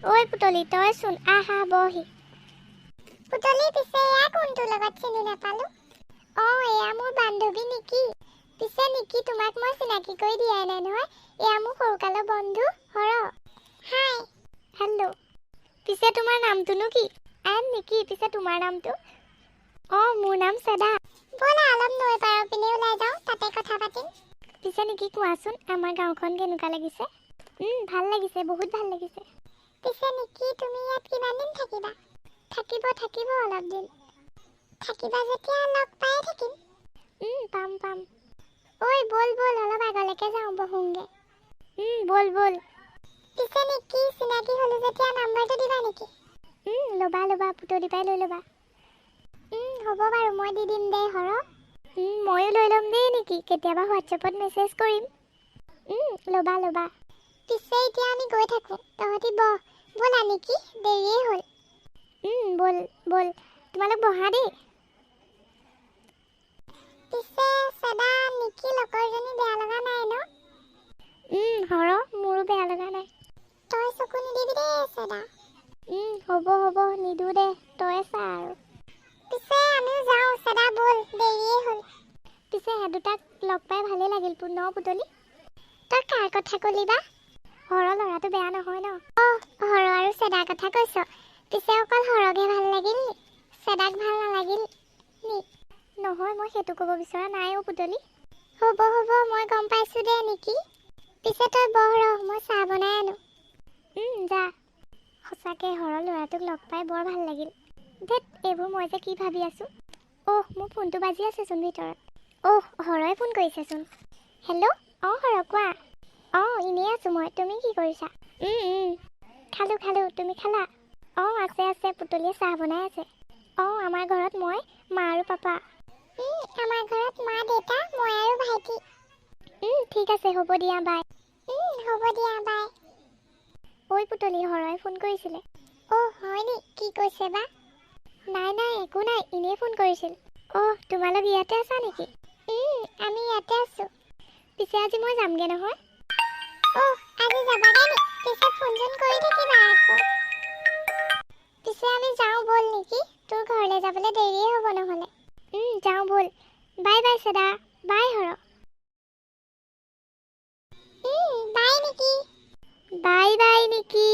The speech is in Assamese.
ঐ পুতলি, তইচোন আহ আহ, বহহি। পুতলি, পিছে এয়া কোনটোৰ লগত? চিনি নাপালো। অঁ, এয়া মোৰ বান্ধৱী নিকি। পিছে নিকি, তোমাক মই চিনাকি কৰি দিয়াই নাই নহয়। এয়া মোৰ সৰুকালৰ বন্ধু হৰ। হাই। হেল্ল'। পিছে তোমাৰ নামটোনো কি? I am Niki. পিছে তোমাৰ নামটো? অঁ, মোৰ নাম চেদা। ব'লা, অলপ নৈ পাৰৰ পিনে ওলাই যাওঁ, তাতে কথা পাতিম। পিছে নিকি, কোৱাচোন, আমাৰ গাঁওখন কেনেকুৱা লাগিছে? ভাল লাগিছে, বহুত ভাল লাগিছে। পিছে নিকি, তুমি ইয়াত কিমান দিন থাকিবা? থাকিব থাকিব, অলপ দিন। থাকিবা যেতিয়া লগ পাই থাকিম। পাম পাম। ঐ, ব'ল ব'ল, অলপ আগলৈকে যাওঁ, বহোংগে। ব'ল ব'ল। পিছে নিকি, চিনাকি হ'লো যেতিয়া নাম্বাৰটো দিবা নেকি? ল'বা ল'বা, পুতলি পাই লৈ ল'বা। হ'ব বাৰু, মই দি দিম দে হৰ। ময়ো লৈ ল'ম দেই নেকি, কেতিয়াবা হোৱাটছএপত মেছেজ কৰিম। ল'বা ল'বা। পিছে এতিয়া আমি গৈ থাকোঁ, তহঁতি বহ। ব'লা নেকি, দেৰিয়েই হ'ল। ব'ল ব'ল, তোমালোক বহা দেই। পিছে চেদা, নিকি লগৰজনী বেয়া লগা নাই ন? হৰ, মোৰো বেয়া লগা নাই। তই চকু নিদিবি দেই চেদা। হ'ব হ'ব, নিদো দে, তই চা আৰু। পিছে আমিও যাওঁ চেদা, ব'ল, দেৰিয়েই হ'ল। পিছে সিহঁত দুটাক লগ পাই ভালেই লাগিল ন পুতলি? তই কাৰ কথা কলি বা? হৰ ল'ৰাটো বেয়া নহয় ন? অঁ, হৰ আৰু চেদাৰ কথা কৈছ? পিছে অকল হৰকহে ভাল লাগিল নি? চেদাক ভাল নালাগিল নি? নহয়, মই সেইটো ক'ব বিচৰা নাই অ' পুতলি। হ'ব হ'ব, মই গম পাইছোঁ দে নিকি। পিছে তই বহ, ৰহ, মই চাহ বনাই আনো। যা। সঁচাকৈ হৰ ল'ৰাটোক লগ পাই বৰ ভাল লাগিল। ধেত, এইবোৰ মই যে কি ভাবি আছোঁ। অহ, মোৰ ফোনটো বাজি আছেচোন ভিতৰত। অহ, হৰই ফোন কৰিছেচোন। হেল্ল'। অঁ হৰ, কোৱা। অঁ, এনেই আছোঁ মই, তুমি কি কৰিছা? খালোঁ খালোঁ, তুমি খালা? অঁ, আছে আছে, পুতলিয়ে চাহ বনাই আছে। অঁ, আমাৰ ঘৰত মই, মা আৰু পাপা। আমাৰ ঘৰত মা, দেউতা, মই আৰু ভাইটি। ঠিক আছে, হ'ব দিয়া, বাই। হ'ব দিয়া, বাই। ঐ পুতলি, হৰই ফোন কৰিছিলে। অ' হয় নি? কি কৈছে বা? নাই নাই, একো নাই, এনেই ফোন কৰিছিল। অহ, তোমালোক ইয়াতে আছা নেকি? আমি ইয়াতে আছোঁ। পিছে আজি মই যামগৈ নহয়। অ' আজি যাবাগে নি? পিছে ফোন চোন কৰি থাকিবা আকৌ। পিছে আমি যাওঁ ব'ল নেকি, তোৰ ঘৰলৈ যাবলৈ দেৰিয়ে হ'ব নহ'লে। যাওঁ ব'ল। বাই বাই চেদা, বাই হৰ। বাই নেকি। বাই বাই নেকি।